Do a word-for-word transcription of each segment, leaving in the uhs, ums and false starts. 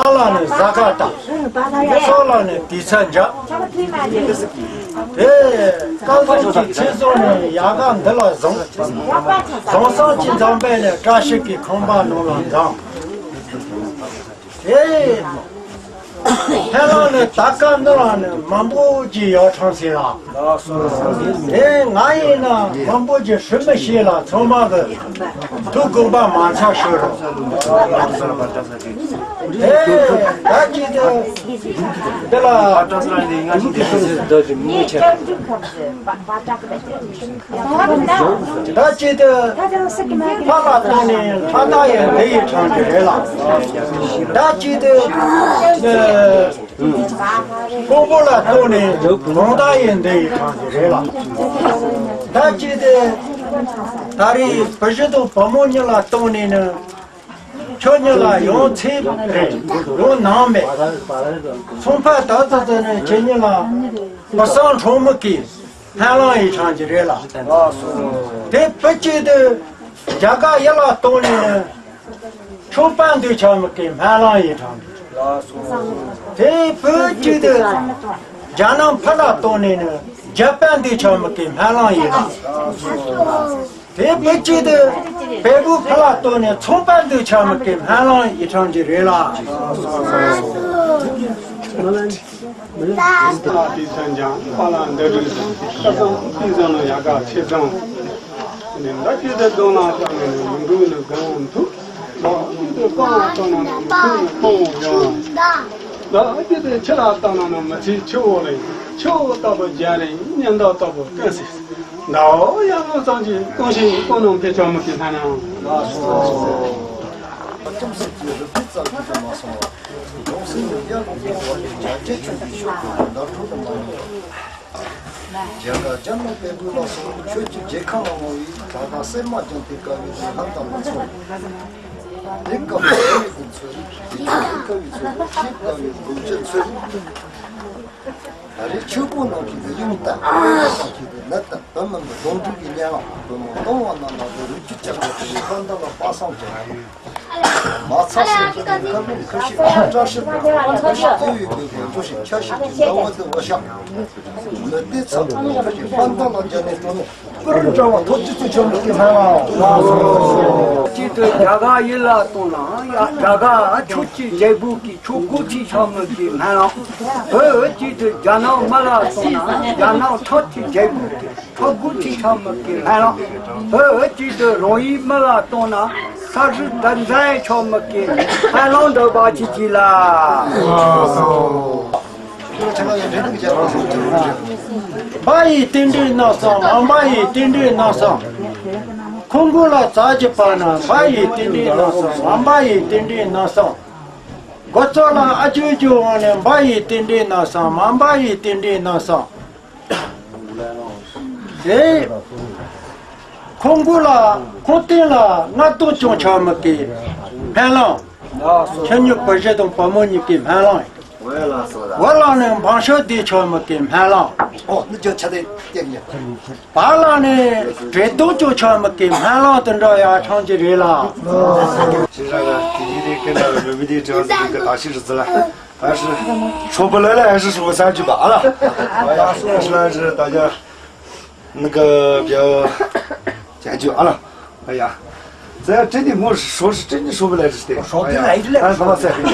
ལ་ནི་གཟའ་སྐར་ལྟ། སྲོག་ལ་ནི་དུས་ཚོད་འཇགས། དེ་སྐལ་བཟང་གི་ཚེ་སྲོག་ནི་ཡལ་ག་འདི་ལ་བཟུང་། བཟུང་སོང་གི་འཛམ་བུ་གླིང་ནི་བཀྲ་ཤིས་ཀྱི་ཁང་པ་ནང་ལ་འཛོམས། དེ་ཧེ་ལ་ནི་ད་སྐབས་འདི་ལ་ནི་མང་པོ་ཅིག་ཡོད་ཐང་ཟེར་ལ། དེ་ང་ཡིན་ན་མང་པོ་ཅིག་ཧྲི་མི་ཤེས་ལ། ཚང་མ་གི་ཐུགས་དགོངས་པ་མ་ཚོམ་ཞུ་རོགས། དེ་ད་ཅི་དེ་འདི་ལ། ད་ཅི་དེ་ཕ་ལ་བཏང་ནས་ལྷ་དག་ཡི་འདི་ཡི་གྲངས་ཀྱི་རེད་ལ། ད་ཅི་དེ་ཀོང་པོ་ལ་གཏོང་ནས་གོང་ད་ཡིན་འདི་ཡི་གྲངས་ཀྱི་རེད་ལ། ད་ཅི་དེ་ད་རེས་བུ་གཞི་དང་བུ་མོ་གཉིས་ལ་གཏོང་ནས་ནི་ཁྱོད་གཉིས་ལ་ཡང་ཚེ་རེད། ཡང་ནང་མེད། ཚོང་ཕ་ད་ཙི་ཙི་ནས་ཁྱེད་གཉིས་ལ་བུ་སྲང་འཁྲུངས་མི་གི་སྨོན་ལམ་ཡི་གྲངས་ཀྱི་རེད་ལ། དེ་བུ་གཅིག་དེ་རྒྱ་གར་ཡུལ་ལ་གཏོང་ནས་ནི་ཆོས་པ་འདི་ཆགས་མི་གི་སྨོན་ལམ་ཡི་གྲངས་ཀྱི། དེ་བུ་གཅིག་དེ་རྒྱ་ནག་ཕུ་ལ་གཏོང་ནས་ནི་རྒྱལ་པོ་འདི་ཆགས་མི་གི་སྨོན་ལམ་ཡིན་ལ། དེ་བུ་གཅིག་དེ་བལ་པོ་ཕུ་ལ་གཏོང་ནས་ཚོང་པ་འདི་ཆགས་མི་གི་སྨོན་ལམ་ཡི་གྲངས་ཀྱི་རེད་ལ། ལ་དེ་ཚན་ཀྱང་པ་ལ་འདི་རིགས་ཀ་ཙམ་དེ་ཚན་ལ་ཡག་ག་ཆེ་ཙང་། ནི་འདི་ཅི་སྟེ་གདོང་ལ་བཏང་ནས་མི་འགྲོ་ནི་གང་ཐུབ། ལ་ཨ་ཅི་སྟེ་རྐང་ལ་བཏང་ན་ནི་མི་ཚུགས་ནི་རྐང་བ་ཡང་། ལ་ཨ་ཅི་སྟེ་ཆུ་ལ་བཏང་ན་ནི་མི་ཚུགས་ཆུ་བོ་ལ་ཡང་། ཆུ་བོ་ལྟ་བུ་རྒྱ་རིང་། གཉེན་དག་ལྟ་བུ་ཀུན་སྲིད། ཟླ་བ་ཡར་ངོ་ཙམ་གྱི་སྟོང་ཞིང་སྟོང་ནང་ཕེབས་ཆོག་མི་གི་སྨོན་ལམ། ལགས་སོ། ཁྱིམ་སྲིད་ཀྱི་རུ་སྡེ་རྩ་བའི་དུ་མ་སོང་བ། ལྗོངས་སུ་ཡང་དག་པའི་བར་དུ་རྒྱ་ཆེ་ཆུང་གི་ཕྱོགས་ཀྱི་ནར་འགྲོ་དུ་མ་ཡོང་བ། རྒྱ་གར་རྒྱ་ནག་བལ་པོ་ལ་སོགས་ཆོས་ཀྱི་རྒྱལ་ཁམས་ལ་དབང་བའི་བྲག་དཀར་སེར་མོ་ལྗང་ཐོས་དཀའ་བའི་ལས་ལྷ་དང་ལ་མཚུངས། དེ་སྐབས་སུ་དེ་ཚོས་དེ་ཆོས་དཀའ་བའི་ཚོས་ཤེས་དཀའ་བའི་སྒོམ་སྤྱོད་ཚོས། ད་རེས་ཆོས་པོ་ནང་གི་ཡུམ་ལྟ། ནང་གི་ནད་ལྟ། བུ་མིན་པའི་སྡོང་འགྲོ་གི་གཉེན་ལ་བུ་མོ་གཏོང་བ་རྣམས་ལ་རུ་རྒྱུད་ཅག་གི་ཕན་བདག་ལ་དཔག་བསམ་ཅན། མ་ཚ་སེམས་ཀྱི་ཁ་ལུང་ཁ་ཤི་ཁ་བཀྲ་ཤིས་ཁ་ཤི་ལྟེ་བའི་དགོས་པའི་འགྲོ་ཞིང་ཆ་ཤས་ཀྱི་ཟླ་བ་དུ་བ་ཤ། མི་སྡེ་ཚ་ཁ་ཤི་ཕན་བདག་ལ་སྦྱར་ནས་སྤྲོ་ནས་པུར་འདྲ་བ་ཐོབ་ཅི་ཚུལ་ཆོད་མི་སྐྱེ་སྨོན་ལམ། གཅིག་ཏུ་རྒྱ་གར་ཡུལ་ལ་གཏོང་ན་རྒྱ་གར་ཆོས་ཀྱི་རྒྱལ་པོ་གི་ཆོས་གོ་ཆི་ཆགས་མི་སྐྱེ་སྨོན་ལམ། བོད་གཅིག་ཏུ་རྒྱ་ནག་མི་ལ་གཏོང་ན་རྒྱ་ནག་ཁྲག་ཀྱི་རྒྱལ་པོ་གི་ཁྲག་གོ་ཆི་ཆགས་མི་སྐྱེ་སྨོན་ལམ། བོད་གཅིག་ཏུ་རང་ཡུལ་མི་ལ་གཏོང་ན་ས་གཞི་དར་འཛིན་ཆགས་མི་སྐྱེ་སྨོན་ལམ་འདོན་པ་ཅི་གྱིས་ལ། འབའ་ཡི་རྟེན་འབྲེལ་རྣམ་གསུམ། འམ་འབའ་ཡི་རྟེན་འབྲེལ་རྣམ་གསུམ། ཁོང་གོ་ལ་ཙ་གི་པ་ན་འབའ་ཡི་རྟེན་འབྲེལ་རྣམ་གསུམ། འམ་འབའ་ཡི་རྟེན་འབྲེལ་རྣམ་གསུམ། འགོ་གཙོ་ལ་ཨ་ཅོ་ཅོ་བ་ནས་འབའ་ཡི་རྟེན་འབྲེལ་རྣམ་གསུམ། འམ་འབའ་ཡི་རྟེན་འབྲེལ་རྣམ་གསུམ། དེ་ཁོང་གོ་ལ་ཁོང་སྟེང་ལ་སྔ་དོ་ཅུང་ཆགས་མི་སྐྱེ་སྨོན་ལམ། ཁྱེད་གཉིས་བུ་གཞི་དང་བུ་མོ་གཉིས་ཀྱི་སྨོན་ལམ། བོད་ལ་ནི་འབངས་ཤོག་དེ་ཆགས་མི་སྐྱེ་སྨོན་ལམ། ཨོ་ནི་ཅོ་ཆ་དེ་སྟེང་ནས། བར་ལ་ནི་བྲེ་དོ་ཅོ་ཆགས་མི་སྐྱེ་སྨོན་ལམ་དེ་འདྲ་ཡར་འཆང་གི་རེད་ལ། ཤེས་ར་ལ་དེ་ཡི་རེ་ཀན་ལ་ཡོད་མི་དེ་དྲི་བ་ཟེར་གི་ད་ཤི་རི་ཟི་ལ། ཨ་ཧྲི། ཁྲོ་པོ་ལ་ལ་ཨ་ཧྲི་ཧྲི་པོ་ས་ཅུ་པ་ཨ་ལ། ཨ་ཡ་ཧྲི་ལ་ཧྲི་ད་ཡ། ནི་ག་བྱ་བ་ཅན་ཅུ་ཨ་ལ། ཨ་ཡ། ཙེ་ཡ་ཏྲི་ནི་མོ་ཧྲོ་ཧྲི་ཏྲི་ནི་ཧྲོ་པོ་ལ་ཧྲི་སྟེ། ཧྲོ་ཏི་ལ་ཨི་ལ་ཨ་ཧྲི་ལ་ཧྲི་ལ།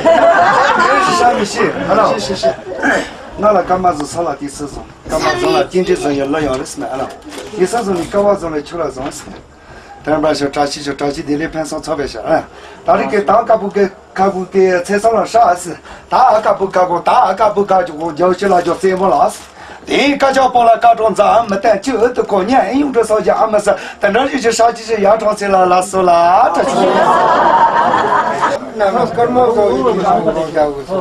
ཧྲི་ཧྲ་མི་ཤེས་ཨ་ལ། ཤེས་ཤེས་ཤེས། ང་ལ་ཀརྨ་བཟང་ས་ལ་དེ་སུ་བཟང་། ཀརྨ་བཟང་ལ་ཏིན་ཏིན་བཟང་ཡ་ལ་ཡང་རེད་སྨ་ཨ་ལ། དེ་ས་བཟང་ནི་ཀ་བ་བཟང་ལ་ཆུ་ལ་བཟང་སྨ། དེར་འབའ་ཤོ་བཀྲ་ཤིས་ཤོ་བཀྲ་ཤིས་བདེ་ལེགས་ཕུན་སུམ་ཚོགས་པའི་ཕྱིར། ད་རེས་ཀྱི་དང་ཀ་བུ་ཀའི་ཀ་བུ་ཀའི་ཚེ་སང་ལ་ཧྲ་སི། ད་ཨ་ཀ་བུ་ཀ་གོ་ད་ཨ་ཀ་བུ་ཀ་ཇོ་གོ་ཇོ་ཤི་ལ་ཇོ་རྩེ་མོ་ལ་སི། དེ་ཀ་ཅག་པོ་ལ་ཀ་གྲོང་ཛ་ཨ་མི་བསྟན་ཅི་ཨུ་ཏུ་གོ་ཉན་ཨེ་ཡུང་གྲོ་སོ་ཇ་ཨ་མི་ས་དེ་འདྲ་ཞིག་ཞིག་ཧྲ་ཅི་ཞིག་ཡ་གྲོང་ཚེ་ལ་ལ་སོ་ལ་ཏྲ་ཆུ། ན་ན་སྐར་མ་བཟོ་ཡི་གི་རང་རང་ཇ་གོ་སོ།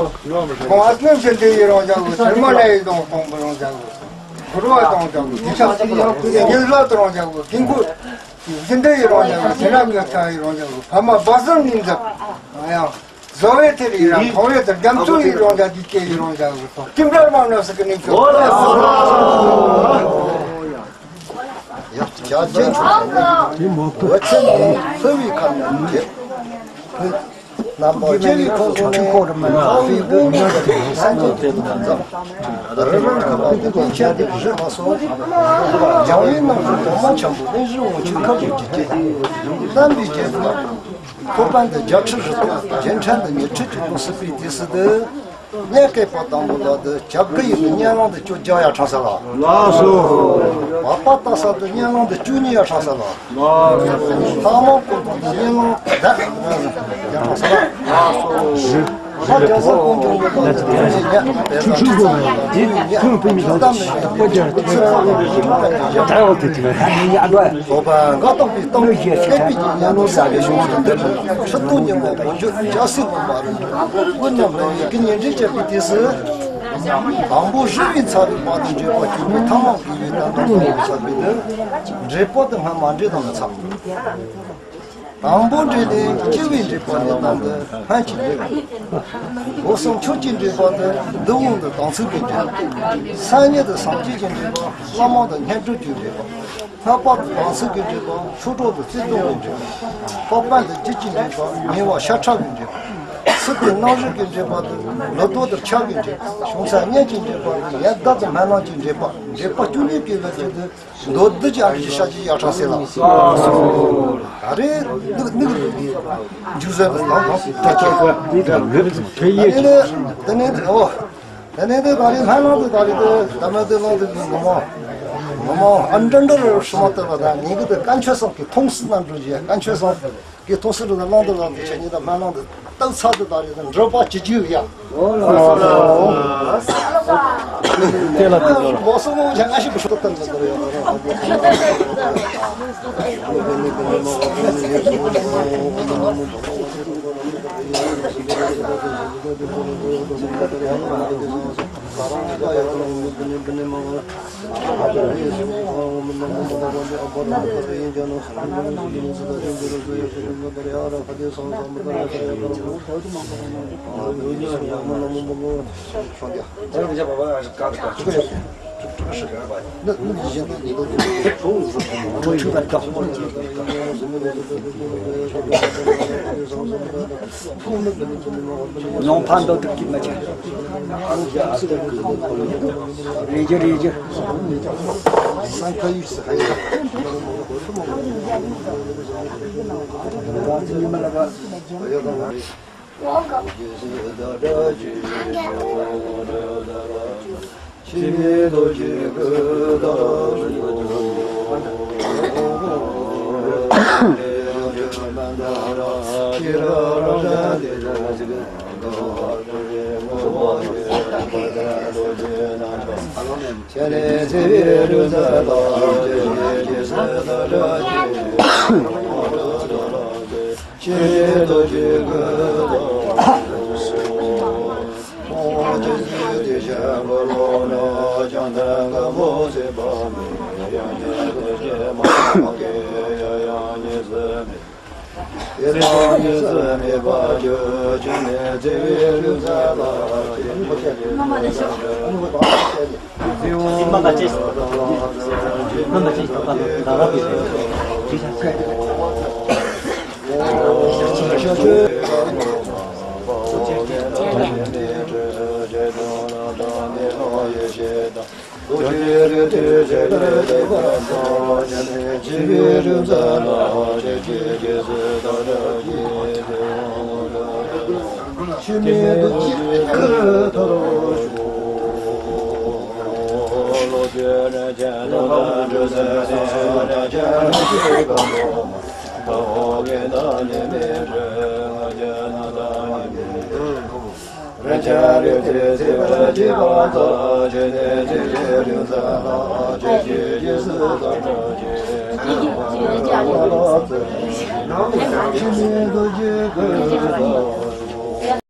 ཁོང་ཨ་ཀུན་ཞིག་འདི་ཡི་རང་ཇ་གོ་སོ། མ་ནའི་དང་ཁོང་པོ་རང་ཇ་གོ་སོ། གུ་རུ་བ་དང་ཇ་གོ་སོ། དེ་ཆ་སི་ཡང་ཀུན་ཉིན་ལ་དུ་རང་ཇ་གོ་སོ། དེ་ཀུན། འདི་འདྲ་ཡི་རང་ཡང་ཟེར་ན་ངས་ཁྱེད་ཡི་རང་ཡང་ཕ་མ་བ་སང་ནི་འཛབ། ཡང་བཟོ་བའི་ཐེར་ཡི་རང་ཁོང་བའི་ཐེར་རྒྱ་མཚོ་ཡི་རང་ཡང་འདི་སྐད་ཡི་རང་ཡང་སོ་ཀིམ་ར་མ་ནོ་སི་ཀི་ནི་ཁྱོ། ཡ་ཅན་ཆོ་བོད་ཆེན་ནི་ལྷོ་བའི་ཁ་ནས་འདྲེ། རྣམ་པར་རྒྱལ་བའི་ཁོང་ཁྲོ་ནས། ཁྲོ་བོའི་དབང་གིས་སངས་རྒྱས་ཀྱི་སངས་རྒྱས་ཀྱི་ཐུགས་ཀྱི་མཛད། རི་རབ་ཁ་བ་འདི་དུས་ཆེན་འདི་བཞུགས་པ་སོགས། འཇམ་དབྱངས་རྣམ་གསུམ་གོང་མ་ཆེན་པོ་གླིང་བཞི་དབང་ཕྱུག་ཁབ་ཀྱི་རྒྱལ་པོ། བསྟན་པའི་རྒྱལ་པོ། ཁོ་པ་འདི་བརྒྱད་ཁྲི་བཞི་སྟོང་རྒྱལ་ཕྲན་འདི་ཉི་ཁྲི་བཅུ་སྟོང་སྲིད་པའི་དུས་སུ་འདི། གཉན་སྐེག་པ་དང་པོ་ལ་འདི་བྱ་དགུ་ཡི་གཉན་ལང་འདི་བཅོ་བརྒྱད་ཡར་འཕྲང་ས་ལ། ལགས་སོ། བ་པ་ལྟ་ས་འདི་གཉན་ལང་འདི་བཅུ་གཉིས་ཡར་འཕྲང་ས་ལ། ལགས་སོ། ལྷ་མོ་ཀུན་སྤངས་འདི་གཉན་ལང་འདི་ཡར་འཕྲང་ས་ལ། ལགས་སོ། ལྷ་རྒྱལ་ས་ཀུན་འབྱུང་གི་ལ་འདི་ཉན་ཉན་པའི་ལ་ཆུ་ཆུ་གོ་ལ་འདི་ཉན་ཉན་ཐུང་ཕུ་མི་ལ་ཚིག་པ་རྒྱ་ཚིག་པ་ལ་འདི་ཉན་ཉན་ད་ཡོད་དེ་ཅི་ལ་ཉན་ཉན་ཨ་འདྲ། ཚོགས་པ་འགའ་དང་པོའི་སྟོང་མཁས་པའི་ཉམས་ལེན་ས་ལས་བྱུང་བ་དེ་ཁྲི་སྟོང་ཉིན་མོ་དགོངས་རྒྱུ་རྒྱ་སྲིད་པ་མ་རུ་ཀུན་རྣམས་ལ་ཡི་གེ་ཉན་འདྲེན་བྱེད་པའི་དུས་སུ། དང་པོ་རུས་པའི་ཚ་བའི་བར་དུ་འདྲེས་པ་གྱུར་པའི་ཐ་མ་དགུ་བའི་དང་དང་པོ་ཚ་བའི་དུས། འདྲེས་པ་དེ་སྔ་མ་འདྲེས་དང་མི་ཚ། དང་པོ་འདྲེས་ནས་སྤྱི་བོའི་འདྲེས་པ་ནས་བཏང་སྟེ་སྨན་གྱི་འདྲེས་པ། སྒོ་གསུམ་ཆོས་ཀྱི་འདྲེས་པ་དེ་འདུལ་བ་དང་དམ་ཚིག་གི་འདྲེས་པ། སེམས་ཉིད་དུ་སངས་རྒྱས་ཀྱི་འདྲེས་པ། བླ་མ་དང་བསྙེན་སྒྲུབ་ཀྱི་འདྲེས་པ། ལྷག་པར་དུ་བང་སོ་གི་འདྲེས་པ། ཆོས་གྲོགས་དང་བརྩེ་དུང་གི་འདྲེས་པ། འཕགས་པ་དང་རྒྱུད་ཀྱི་འདྲེས་པ། ཉེ་བ་ཤ་ཁྲག་གི་འདྲེས་པ། སྲིད་པའི་རྣམ་རིག་གི་འདྲེས་པ་དང་ལུས་རྟོག་དང་ཆགས་ཀྱི་འདྲེས་པ། བྱང་སེམས་སྙིང་གི་འདྲེས་པ། ཡང་དག་ཏུ་སྨོན་ལམ་གྱི་འདྲེས་པ། འདྲེས་པ་བཅུ་གཉིས་ཀྱི་ལུས་ཀྱི་དུས། མདོ་སྡུད་ཀྱི་ཨ་རིག་ཤ་གྱི་ཡ་ཁྲ་སེ་ལ། ཨ་རེ་ནུག་ནུག་འཇུག་ཟེར་ནི་ལ་ད་ཁྱེད་ཀྱི་ད་ནི་ད་ནི་ད་ནི་ད་ཨོ། ད་ནི་ད་ད་རེས་སྨན་བླངས་དུས་ད་རེས་དུ་ད་མ་དུ་བླངས་དུས་ངོ་མ། ངོ་མ་ཨ་འདྲ་འདྲ་རུ་ཧྲི་མ་ལྟ་བ་དང་ངེད་ཀྱི་དུ་བཀའ་ཆོས་སོགས་ཀྱི་མཐོང་སྲིད་ན་འགྲོ་རྒྱུ་བཀའ་ཆོས་སོགས་ཀྱི་མཐོང་སྲིད་འགྲོ་དུ་བླངས་དུ་བླངས་དུ་ཆ་ཉིད་དུ་སྨན་བླངས་དུ་སྟག་ཚ་དུ་ད་རེས་དུ་འགྲོ་པ་ཅི་རྒྱུ་ཡ། ཨོ་ལ་ཨོ་ལ་ཨོ། དེ་ལ་དེ་ལ་མོ་སོ་མོ་ཆ་ང་ཞིག་བུ་ཧྲོ་ཏན་ལ་དུ་ཡོད། ཡོང་ཕན་འདོད་སྒྲུབ་ཀྱི་མི་ཆེ། རེ་རྒྱུ་རེ་རྒྱུ། སང་ཁ་ཡུས་སུ་ཧ་ཡོད། རང་ཚོ་ཉི་མ་ལ་བ།